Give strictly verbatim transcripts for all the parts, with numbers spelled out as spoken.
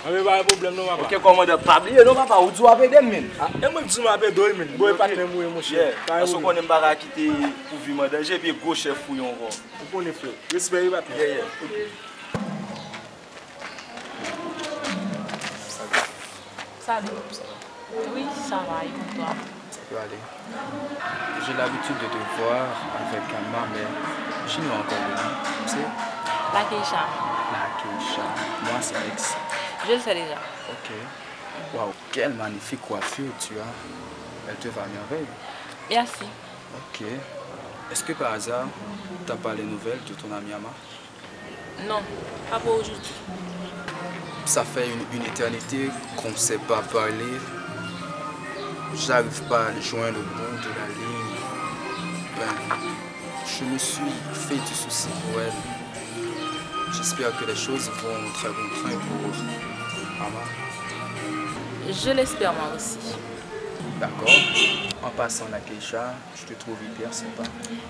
Anben, pa gen pwoblèm non, papa. Ok, kòmandan, pa bliye non, papa, ou di w ap ede m, men. Ah, e mwen k di w m ap ede w, men. Bon, e patnè m ou ye, monchè. Yeah, pa gen pwoblèm. Paske w konnen m pa ka kite pou vi m an danje, epi e gwo chèf ou ye ankò. Ou konnen, frè. Respè, wi, patnè. Yeah, yeah. Salut. Oui, ça va, et pour toi? Ça peut aller. J'ai l'habitude de te voir avec Ama, mais j'ignore encore le nom. C'est Lakeisha. Lakeisha. Moi, c'est Alex. Je le sais déjà. Ok. Waouh, quelle magnifique coiffure tu as. Elle te va à merveille. Merci. Ok. Est-ce que par hasard, t'as pas les nouvelles de ton ami Ama? Non, pas pour aujourd'hui. Ça fait une, une éternité qu'on ne s'est pas parlé. J'arrive pas à le joindre au bout de la ligne. Ben, je me suis fait du souci pour elle. J'espère que les choses vont très bon train pour Ama. Je l'espère moi aussi. D'accord. En passant, Lakeisha, je te trouve hyper sympa.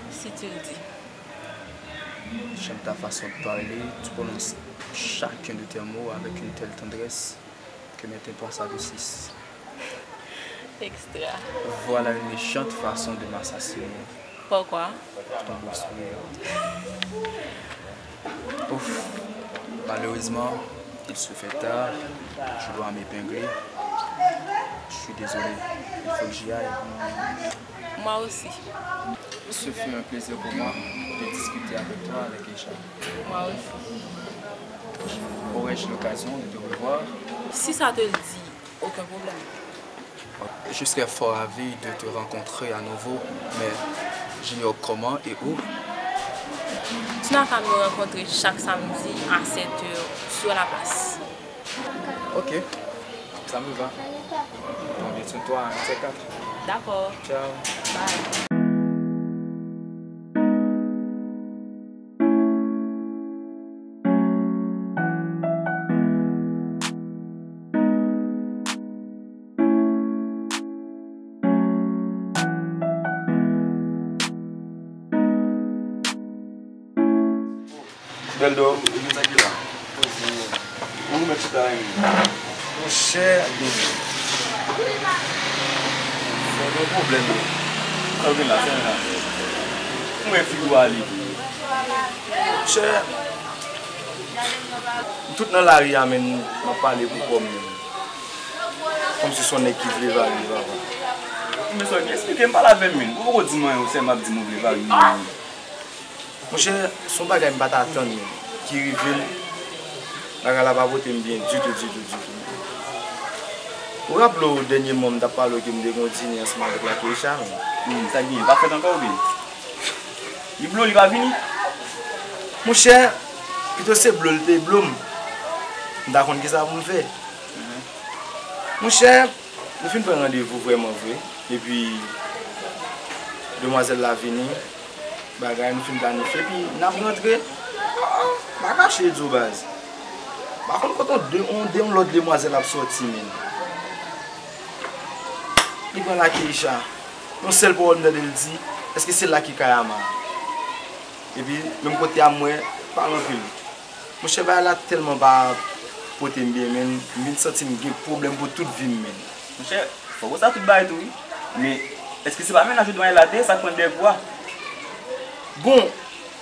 Si tu le dis. J'aime ta façon de parler, tu prononces chacun de tes mots avec une telle tendresse que mes tympans s'adoucissent. Extra. Voilà une méchante façon de m'assassiner. Pourquoi? Ton beau sourire. Ouf, malheureusement, il se fait tard, je dois m'épingler. Je suis désolé, il faut que j'y aille. Moi aussi. Ce fut un plaisir pour moi de discuter avec toi, Lakeisha. Moi aussi. Aurais-je l'occasion de te revoir? Si ça te le dit, aucun problème. Je serais fort ravi de te rencontrer à nouveau, mais j'ignore comment et où. Tu n'as qu'à me rencontrer chaque samedi à sept heures sur la place. Ok, ça me va. Bon, bien sûr, toi, un de ces quatre. D'accord. Ciao. Bye. Bèl do, ou gen sa ki la? Poze. Ou mèt chita la menm. Monchè. Fè gen pwoblèm wi. Sa w gen la, fè la. Ou wè figi w ale. Monchè. M tout nan lari a menm, m ap pale pou kò m menm. Kòmsi se yon nèg ki vle vag li, papa. Men sa w gen, eksplike m, pale avè m menm. Ou poko di m anyen, ou sèlman ap di m ou vle vag li menm. Monchè, se yon bagay m pa t atann menm ki rive m. Bagay la pa pote m byen ditou, ditou, ditou. Ou raple w dènyèman m t ap pale w ke m te gen yon dine ansanm avèk Lakeisha menm? Hmm, sa k genyen? Pa fèt ankò oubyen? Li blo, li pa vini? Monchè, pito se blo l te blo m. M ta konn kisa pou m fè. Monchè, nou fin pran randevou vrèman vre. Epi, demwazèl la vini. Bagay nou fin planifye, epi n ap rantre. Ah, ah, m pa kache di w baz. M pa konn kote yon de, yon de, yon lòt demwazèl ap sòti, menn. Li pran Lakeisha. Yon sèl pawòl m tande l di, èske se la ki kay Ama? Epi, menm kote a m wè, pa anpil. Monchè, bagay la tèlman pa pote m byen, menn. M vin santi m gen pwoblèm pou tout vi m, menn. Monchè, fòk ou sa tout bagay tou, wi. Men, èske se pa mennaj ou t mare la te ye, sa k pran dèyè kou a? Bon,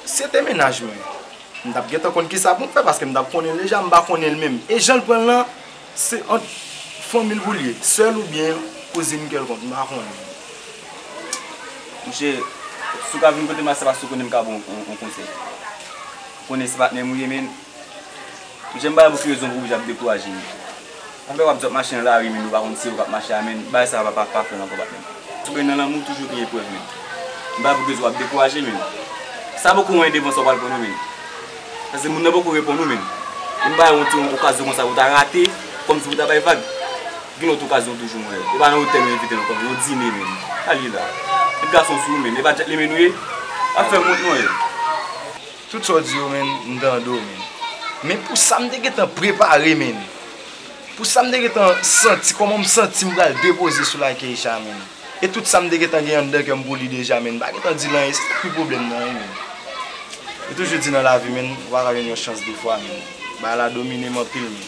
si se te mennaj mwen, m t ap gentan konn kisa pou m fè, paske m t ap konnen l deja, m pa konnen l menm. E jan l pran l lan, se ant fanmi l pou l ye, sè l oubyen kouzin kèlkonk, m pa konnen. Monchè, si w ka vin kote m la, se paske w konnen m ka ba w yon, yon, yon konsèy. Ou konnen se patnè m ou ye, menn. Monchè, m pa wè pou ki rezon pou w oblije ap dekouraje m. Sa fè w ap di w ap mache nan lari, menn, ou pa konn si se ou k ap mache a, menn. Bagay sa a pa, pa, pa fè l ankò, patnè m. Si w gen nan lanmou, toujou gen eprèv, menn. M pa wè pou ki rezon w ap dekouraje, menn. Sa poko anyen devan sa w pral pran non, menn. Paske moun nan poko reponn ou, menn. E m pa wè yon ti okazyon konsa ou ta rate, kòmsi pou w ta bay vag. Gen lòt okazyon toujou, mwen. E pa nan otèl yo envite nou kòm yon dine, menn. Sa l ye la. Met gason sou ou, menn. E pa djèt li menn ou ye. Pa fè m wont, non, ye. Tout sa w di yo, menn, m tande w, menn. Men pou sa m te gentan prepare, menn. Pou sa m te gentan santi, kòman m santi m pral depoze sou Lakeisha, menn. E tout sa m te gentan gen anndan kè m pou li deja, menn. M pa gentan di l anyen, se sa k pi pwoblèm nan, wi, menn. Yo toujou di nan lavi, menn, ou pa ka jwenn yon chans de fwa, menn. Bagay la domine m anpil, menn.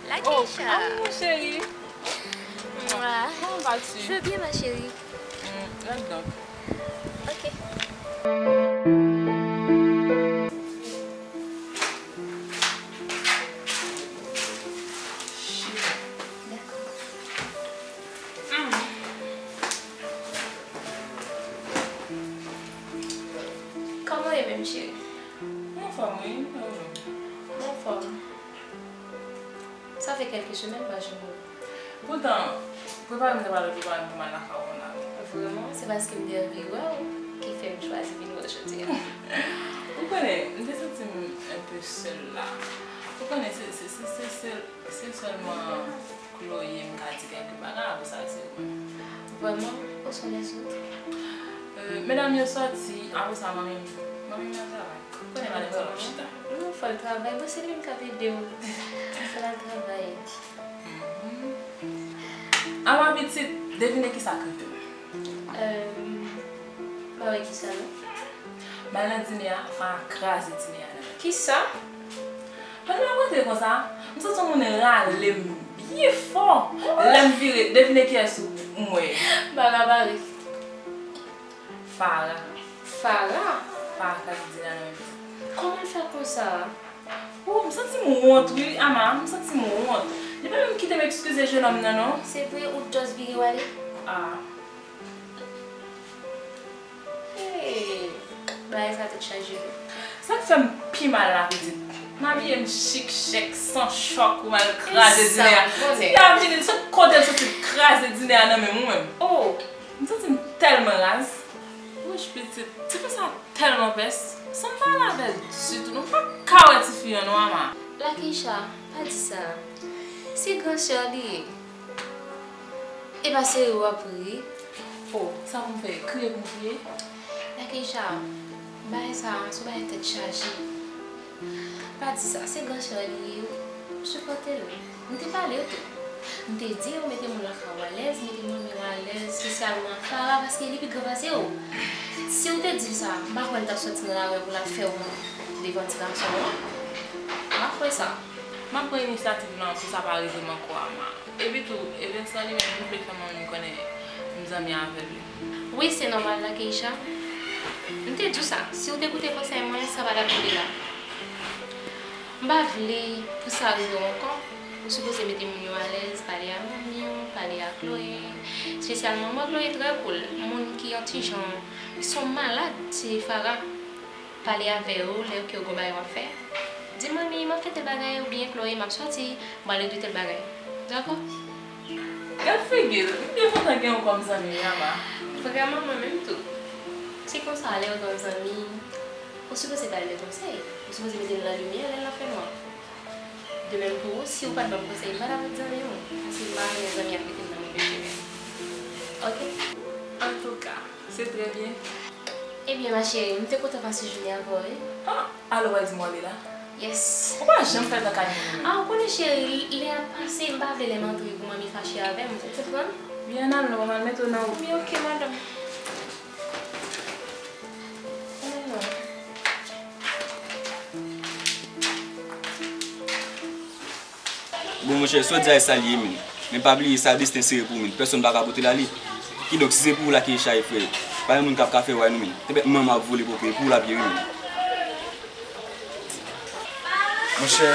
Lakeisha. Oh, mon chéri. Mwa. Comment vas-tu? Je vais bien, ma chérie. Hmm, ladan. Ok. D'accord. Hmm. Kòman w ye menm, cheri? Mwen anfòm, wi. E ou menm? Mwen anfòm. Sa fè kèlke semèn m pa janm wè w. Poutan, prepare m te pral prepare m pou m al lakay ou la. Vrèman, se paske m te anvi wè w ki fè m chwazi vin wè w jodi a. Ou konnen, m te santi m enpe sèl la. Ou konnen, se, se, se, se, se, se sèlman Chloé m ka di kèlke bagay, apre sa, se ou menm. Vrèman, où sont les autres? Euh, medam yo sòti, apre sa, manmi m, manmi m nan travay. Konnen madanm sa ap chita. Non, fò l travay. Bon, se li menm k ap ede w. Fò l al travay. Mhm. Ama pitit, devine kisa k rive m. Euh, m pa wè kisa non. M al nan dine a, Farah kraze dine a nan men m. Kisa? Pandan m ap rantre konsa, m santi yon moun rale m byen fò. Lè m vire, devine kiyès m wè. Barabari. Farah. Farah? Farah kraze dine a nan men m. Kòman l fè konsa? Ou, m santi m wont, wi, Ama, m santi m wont. Li pa menm kite m eskize jenòm nan, non. Se vre, ou t just vire w ale? Ah. Hey, bagay sa tèt chaje, wi. Sa k fè m pi mal la, pitit. M abiye m chik chèk, san chòk, ou m al kraze dine a. Ti a vini, sot kote l soti kraze dine a nan men m, ou menm. Oh! M santi m tèlman raz. Wouch, pitit, tifi sa tèlman pès. San m pale avè l ditou, non, m pa ka wè tifi an, non, Ama. Lakeisha, pa di sa. Se gran sè w li ye. E pa serye w ap ri? Oh, sa pou m fè? Kriye pou m kriye? Lakeisha, bagay sa a, se yon bagay tèt chaje. Pa di sa, se gran sè w li ye, sipòte l. M te pale w tou. M te di w mete moun lakay ou alèz, mete manmi w alèz, espesyalman Farah, paske li pi gran pase w. Si w te di l sa, m pa kwè l t ap sòti nan lari pou l al fè wont devan ti gason an. M pa kwè sa. M ap pran inisyativ lan pou sa pa rive m ankò, Ama. Epi tou, Evens lan li menm, li vle fè manmi m konnen m zanmi avè l, wi. Wi, se nòmal, Lakeisha. M te di w sa. Si w te koute konsèy mwen, sa pa t ap rive la. M pa vle pou sa rive w ankò. Ou sipoze mete moun yo alèz, pale a manmi w, pale a Chloé. Espesyalman, mwen, Chloé trè cool. Moun ki yon ti jan, se yon malad, se Farah. Pale avè yo lè ke w gon bagay w ap fè. Di manmi, m ap fè tèl bagay, oubyen Chloé, m ap sòti, m prale de tèl bagay. Dakò? Gad figi l, m byen kontan gen w kòm zanmi, Ama. Vrèman, mwen menm tou. Se konsa, lè w gen yon zanmi, ou sipoze ba li konsèy. Ou sipoze mete l nan limyè lè l nan fènwa. De menm pou ou, si w pa t ban m konsèy, m pa t ap ret zanmi w. Paske m pa renmen zanmi ap mete m nan move chemen. Oke? Antouka, se trè byen. Ebyen, ma chérie, m te kontan pase jounen avè w, wi. Ah, alò w al di m w ale la? Yes. Ou pa janm fè tan kay moun, wi. Ah, ou konnen, cheri, lè ap pase, m pa vle lè m antre pou manmi fache avè m, ou konprann? Byen, al non, m al mete w nan wout. Wi, oke, madanm. Bon, monchè, sa w di a, e sa l ye, menm. Men pa bliye, sa desten sere pou ou, menm. Pèsonn pa ka pote l ale. Kidonk, si se pou ou, Lakeisha e frè, pa gen moun k ap ka fè w anyen, menm. Te bèt manman ap vole pòp, e pou ou l ap ye, wi, menm. Monchè,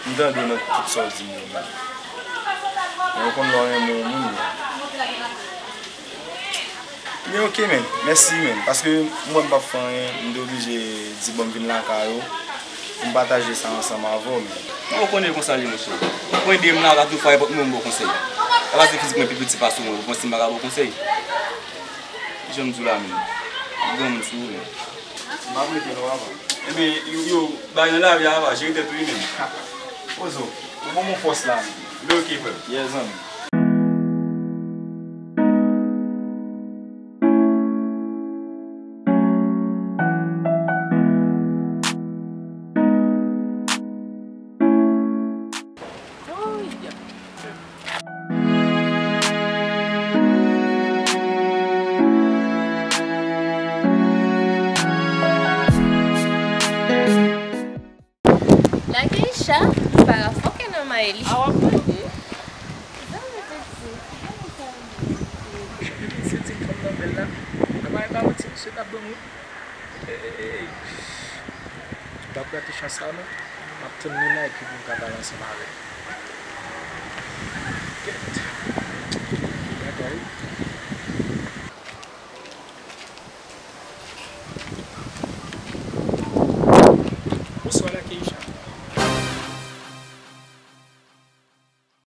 m tande w nan tout sa w di m yo, menm. Men ou konn lè w renmen yon moun, men. Men oke, menm. Mèsi, menm. Paske m wè m p ap fè anyen, m te oblije di, bon, m vin lakay ou pou m pataje sa ansanm avè w, menm. Bon, ou konnen konsa l ye, monchè. Ou ede m la, la, tout fwa, nenpòt moman m ba w konsèy. E pa se fizik mwen pi piti pase w, mwen, ou panse m pa ka ba w konsèy? Jan m di w la, menm. Ou granmoun sou ou, menm. M ap rete non, papa. Ebyen, yo, yo, bay nan lari a, papa, jere tèt ou, wi, menm. Poze w. Ou ban m yon fòs la, menm. Men oke, frè m. Yes, zanmi. Eli. A w ap mande? Jan de ti fanm nan bèl la. Apa e pa manti misye t ap ban m wi. Ey. M p ap rate chans sa non. M ap tann li la epi pou m ka pale ansanm avè l.